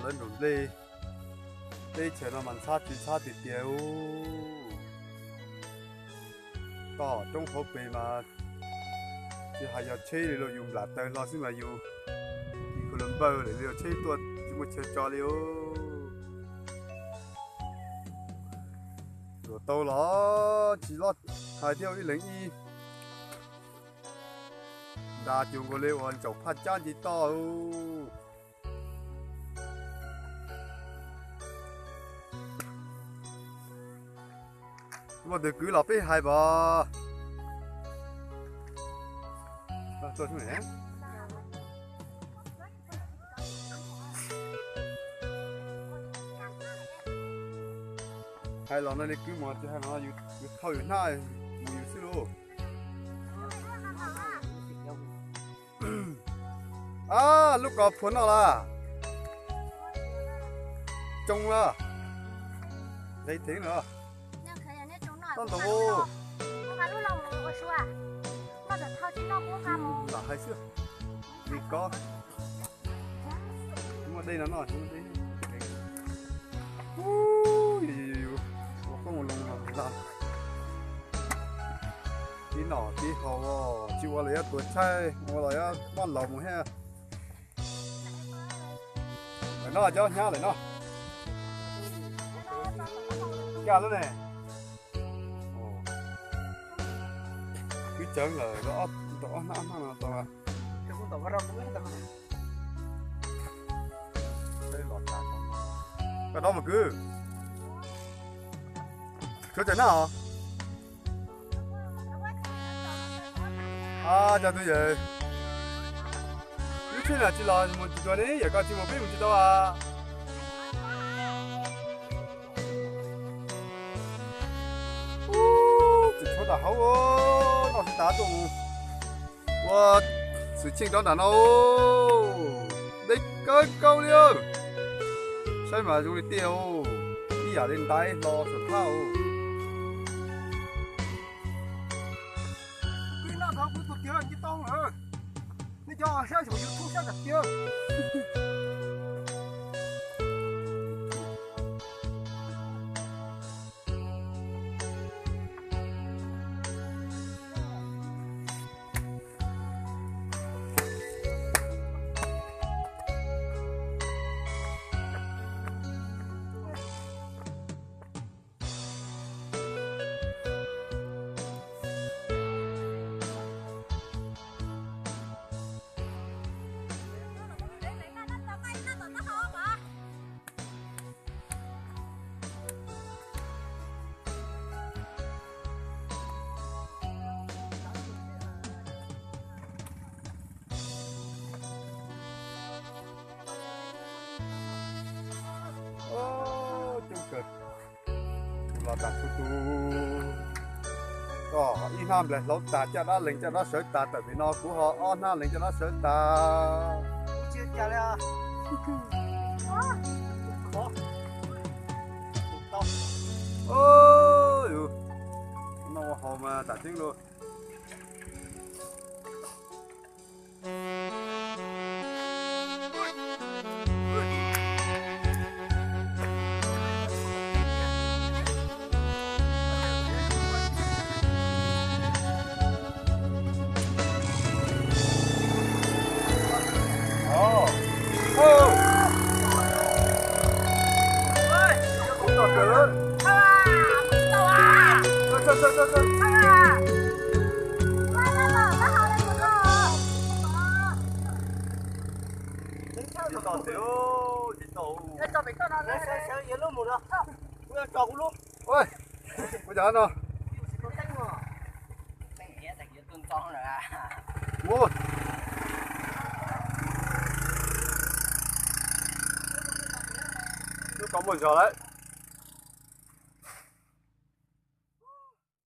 Lawv nram nplej, teb chaws no mas ntxhab tsis ntxhab tiag tiag ub. Toj roob hauv pes mas tsis hais yog tsheb li los yus nplam taws hlo xwb mas yus tis khuv lawv npawg lawm li, tsheb tuaj tsis muaj chaw tso li ub. Luam tau los tsis loj hais thiab, ib leeg ib nra cuag nkaus li uas ntsaum phaj cab nce toj. Muaj tus kwv los peb hais pom. Hais los no li kwv mus tsis hais no, yus thauj yus hnab mus yus xwb lauj. Ab, lub ko phua noj lawm. Tsoo lawm. Nqis thev lawm. Toj ntaus. Lam hais xwb. Li ko. Muaj dej no noj, muaj dej. Ua koob ua loo los lag. Tib noj tib haus, tsis ua los yuav tuag tshaib, ua los yuav moj laus mus thiab. Lawm no cov hnab lawm no. Kaj lub ne. Kwv Cawv lawm, ob hnab no tau. Koj dob mas kwv. Suav cov hnab os. Cov twg yawm? Lub tsheb no tsis los mus tsis tuag ne, yawm koj tsis mus peb mus tsis tau a. Tseem tshuav nram hauv, noj tsis tas tuaj mus ua xwm txheej rov nram no. Deb kawg nkaus li. Saib mas zoo li tiaj, ib yam li ntaiv hlo saum thab. Kuv noj tau kuv tus tiav nce tau lawm. Nej cov saib saum YouTube saib nram tiag. Coob kawg. Tus los tas tu tu. Koj ib hnab nplaig hlaub tas, caj dab lees caj dab sawv tas, tawm pem no kuv ho ob hnab lees caj dab sawv tas. Noj ua haus mas tam tseeb lauj. Ua cas no? Mus. Lub ko muaj zog lawm.